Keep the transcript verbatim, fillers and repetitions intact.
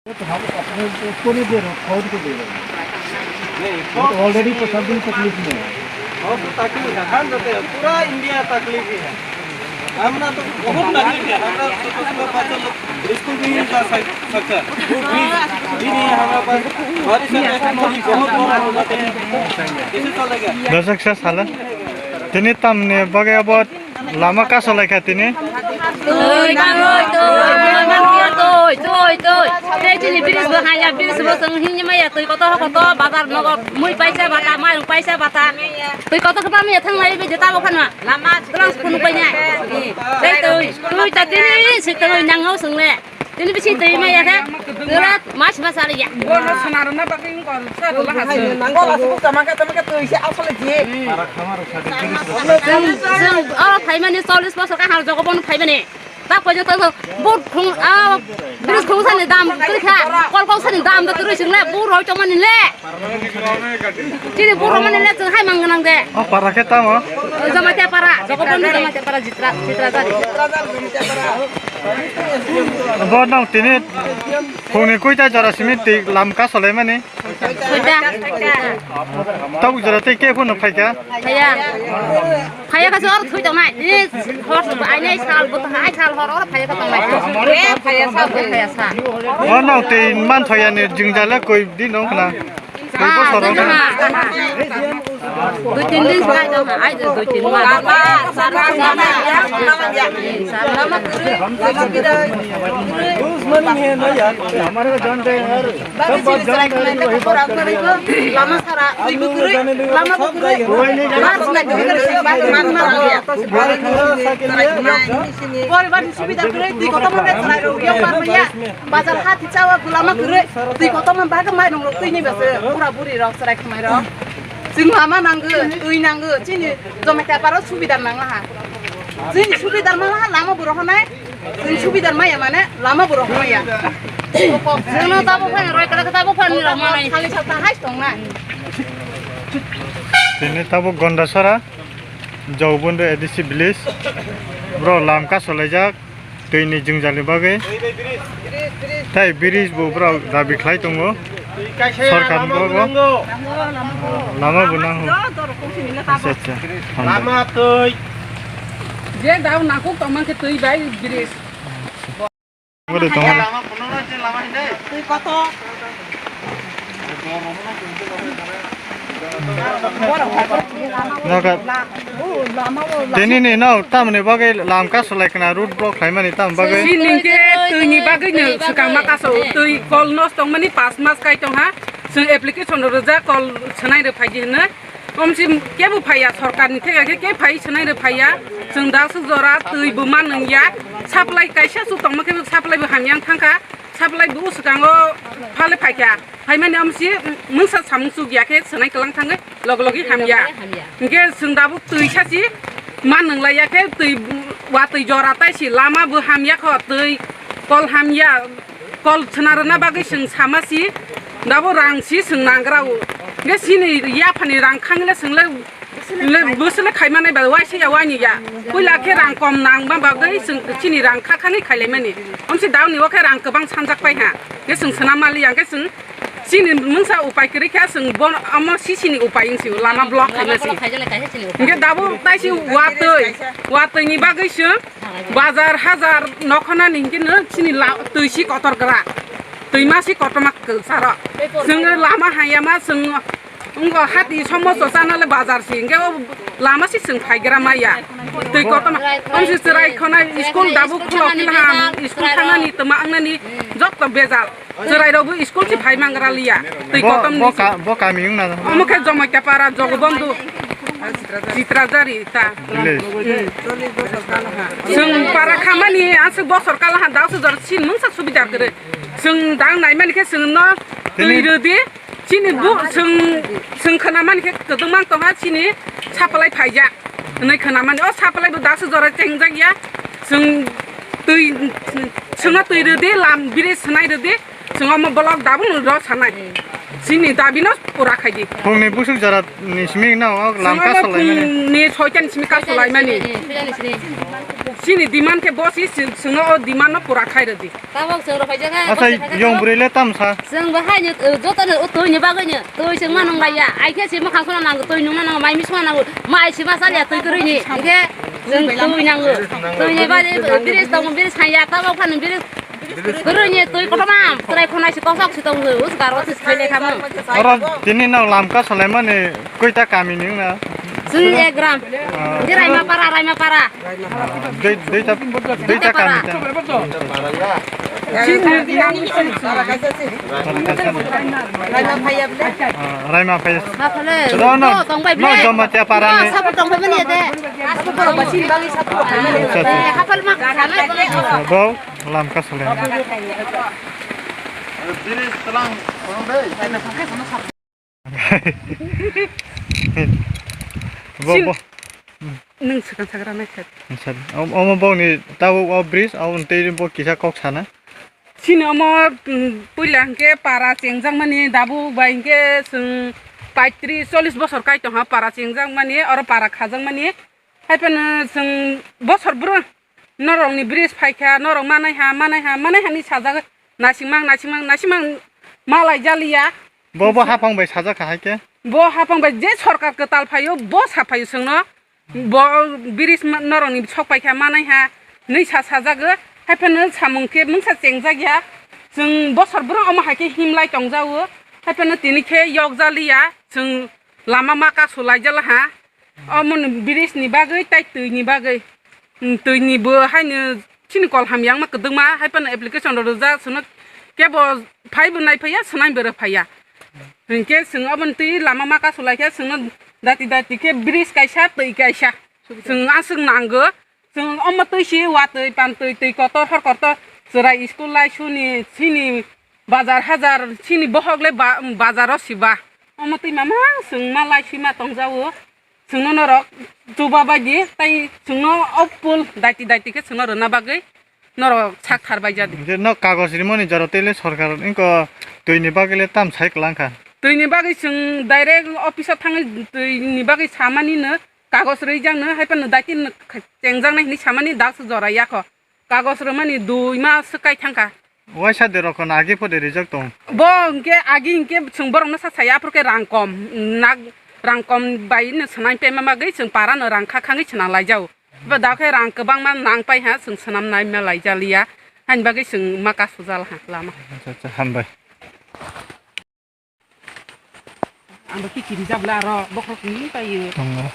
तो हम अपने उसको नहीं दे रहे, फौज को दे रहे हैं। नहीं, वो तो फौज already तो सब दिन तकलीफ में है। फौज तो तकलीफ है, हर जगह है, पूरा इंडिया तकलीफ ही है। हम ना तो बहुत तकलीफ है, हमारा छोटा छोटा बच्चा लोग स्कूल भी नहीं जा सक-, सकता, वो भी, भी नहीं है हमारे पास। बारिश का टेंशन बहुत बड़ा हो जाता है। कैसे चलेगा? Dosok sa sala. Tini tamni bagwi abo lama kaso laikha tini. Twi, twi, twi, twi, twi, twi. Tei chini bridge bo haya, bridge bo chwng himya maya, twi kotor kotor, bazar nogo mui paisa bata, mairung paisa bata. Twi kotor khe pamya thanglai bidi tabo phano. Lama twlang phunu paina. Tei twi, twi ta tini si twi nango chwng le. Tini bisi twi maya khe. Twi mas mas ari ya. Bono swnarwna bagwi wngkha, sa rwla ha se. Bola se bukcha mangkha, tamo khe twi se asole je. Chwng, chwng, o phaimani chollish bosor kaham jogo bono phaimani. Ta poito to, to, but khung, ah, bridge khung sani dam kwrwi kha, kol kol sani dam da kwrwi chwng le, but roi tongmani le. Chini but rok mani le chwng hai mang gwnang de. O para khe tamo? O Jamatia para, jogo bono Jamatia para, Chitra, Chitra jari. Bo nang tini phungni kuita jora simi twi lam kaso laimani? Kuita. Tabuk jora tei khe phano phaikha? Phaiya. Phaiya kha se or thui tongnai. Ni hor ai nai sal bo hai sal hor or phaiya kha tongnai. Phaiya sal bo phaiya sal. Bo nang twi man thoya ni jwngjal le koi din nong khna. Koi bosor nong khna. Dui tin din sai nong ai dui tin man. Lama sara, twi bo kwrwi, lama bo kwrwi. Mas na kwrwi, kwrwi, man ma ya. Poribar ni subida kwrwi, twi kotor ma chwrai rok ya, par ma ya. Bazar ha thichawa lama kwrwi, twi kotor ma bagwi mairung rok twi ni base, bura buri rok chwrai khmai rok. Chwng lama nango, twi nango, chini Jamatia para subida nang ha. Chini subida ma ha, lama buro honai. Chwng subidar maya mane lama bo rok maya. Chwngno tabuk phani roi kwrwi khe tabuk phani rok manai. Khali sata hai tongna. Tini tabuk Gondasara, Jaubundu A D C village. Bro lam kaso laijak, twi ni jwngjal ni bagwi. Tai bridge bo bro dabi khlai tongo. Sorkar ni bagwi. Lama bo nango. Acha, acha. Lama twi. Je dao nangkuk tongma khe twi bai bridge. Ore tong. Twi kotor. Naga. Tini ni no tamni bagwi lam kaso lai khna road block khlaimani tam bagwi. Chini khe twi ni bagwi no swkang ma kaso twi kol nosto wngmani pas mas kai tong ha. Chwng application rwjak kol swnai rw phaidi hwnwi. Omsi kebo phaiya, sorkarni theke khe kebo phai swnai rw phaiya. Chwng da swk jora twi bo man wngya. Supply kaisa su tongma khe supply bo hamya wng thangkha. Supply bo swkango phale phaikha. Phaimani omsi mungsa samung chukya khe swnai kwlang thangwi logi logi hamya. Hamya. Hinkhe chwng dabuk twi sasi man nwnglaiya khe twi watwi jora taisi lama bo hamya kho twi kol hamya. Kol swnarwna bagwi chwng sama si, dabo rang si chwng nangra o. Hwnkhe chini yaphani rang khangla chwng le, le bwswk le khaimani bai waisa ya wani ya. Puila khe rang kom nangma bagwi chwng chini rang kha khani khailaimani. Omsi dauni o khe rang kwbang sanjak pai ha. Hwnkhe chwng swnam mali ya, hwnkhe chwng chini mungsa upai kwrwi kha chwng bono omo sisini upai wngsi o lama block khaima si. Hwnkhe dabo taisi watwi, watwi ni bagwi chwng Bazar hajar nokhona ni hwnkhe no chini la-, twi si kotor gra. Twi ma si kotorma kwcharo. Chwng lama hayama chwng wngkha hati somoso chana le bazar si hwnkhe o lama si chwng phaigra maya. Twi kotorma. Omsi chwrai khona school dabu khulok naham, school thangnani twma wngnani jotto bejal. Chwrairokbo school si phai mangra liya. Twi kotom ni bo ka-, bo kami wngna. Omo khe Jamatia para Jogobondhu Chitrajari ta. Village. Hmm. Chwng para khamani aswk bosor kala ha dao sujor sin mungsa subida kwrwi. Chwng dang naimani khe chwngno twi rwdi. Chini bu chwng, chwng khwnamani khe kwdwkma tongha chini supply phaijak. Hwnwi khwnamani o supply bo dasu jora chengjak ya. Chwng twi, chwngno twi rwdi, lam biri swnai rwdi. Chwng omo block dabung rw sanai. Chini dabi no pura khaidi. Phungni busuk jora ni simi no o lam kaso laimani. Phungni soita ni simi kaso laimani. Chini demand khe bo si, si, chwngno o demand no pura khai rwdi. Tabok chwng rok phaijak ha, Acha, bwswk phaijak yong ha. Bwrwi le tamsa. Chwng bo hai ni, uh, joto ni, uh, twi ni bagwi ni, twi chwng ma nung lai ya. Ai khe si mwkhang sona nango, twi nungna nango, mai mi sona nango, mai si ma chal ya, twi kwrwi ni. Hingkhe chwng twi nango. Twi ni bagwi, uh, bridge tongo, bridge hai ya, tabok phano bridge kwrwi ni, twi kotorma, chwrai khonai si tosok si tongo, us garo si khaile khamung. Oro tini no lamka solaimani koita kami ni wngna? Chwng ek gram. Ah. Hingkhe Raima para, Raima para. Dui, duita, duita kami ta. Raima phai. Ah, Raima phai. Ma phale. Ro no, No, tong bai no, ble. Jamatia para ni. Sabu tong bai mani de. Asu borok ba sin bagi sabu tong bai mani. Acha, acha. Eh, hapal ma sana. Bo lamka sole. Bini selang, orang deh. Bo, Sin-, bo. Nwng swkang sagra naikha. Acha, om-, omo bokni tabuk o bridge, aboni tei bo kisa kok sana. Chini omo, mm, puila hwnkhe para chengjakmani, dabuk bai hwnkhe chwng paitris, chollish bosor kai tongha para chengjakmani, oro para khajakmani. Haiphano chwng bosor bwrwi norokni bridge phaikha, norok manaiha, manaiha, manaiha hinwi sajagwi naisingmang, naisingmang, naisingmang malai jaliya. Bo, bo hapang bai sajak kha hai khe? Bo hapang bai je sorkar kwtal phaio, bo saphaio chwngno. Bo bridge ma-, norokni sok paikha manaiha hinwi sa sajago. Haiphano samung khe mungsa chengjakya. Chwng bosor bwrwi omo hai khe himlai tongjago. Haiphano tini khe yokjaliya. Chwng lama ma kasu laijalaha. Omo ni bridge ni bagwi tai twi ni bagwi. Hmm, twi ni bo haino chini kol hamya wngma kwdwkma, hai phano application rok rijak, chwngno kebo phaibo naiphaiya, swnamwi bo rwphaiya. Hinkhe chwng oboni twi lama ma kasu laikhe, chwngno dati dati khe bridge kaisa, twi kaisa. Chwng aswk nango. Chwng omo twi si watwi, pantwi, twi kotor, hor kotor, chwrai school lai suni, chini bazar hajar, chini bohok le ba-, bazaro siba. Omo twi mama chwng ma lai sima tongjago. Chwngno norok chuba baidi, tai chwngno o pool daiti daiti khe chwngno rwna bagwi norok sak thar bai jadi. Je no kagoj rimani jora tei le sorkar wngkha twi ni bagwi le tam sai kwlangkha. Twi ni bagwi chwng direct office o thangwi twi ni bagwi samani no kagoj rwijakno, hai phano daiti no kha-, chengjaknai hinwi samani dak se jora yakho. Kagoj rwmani dui mas swk kai thangkha. Waisa de rokno agi pho de rijak tong. Bo hwnkhe agi hwnkhe chwng borokno sa saya, aphuru khe rang kom, nak rang kom bai no swnam paima bagwi chwng para no rang kha khangwi swnam laijao. Bo da khe rang kwbangma nang pai ha, chwng swnam naima laijaliya. Haini bagwi chwng ma kasu jal ha lama. Acha, acha, hambai. Ang bo kiki rijak le aro bokhorok ni paio. Tongo.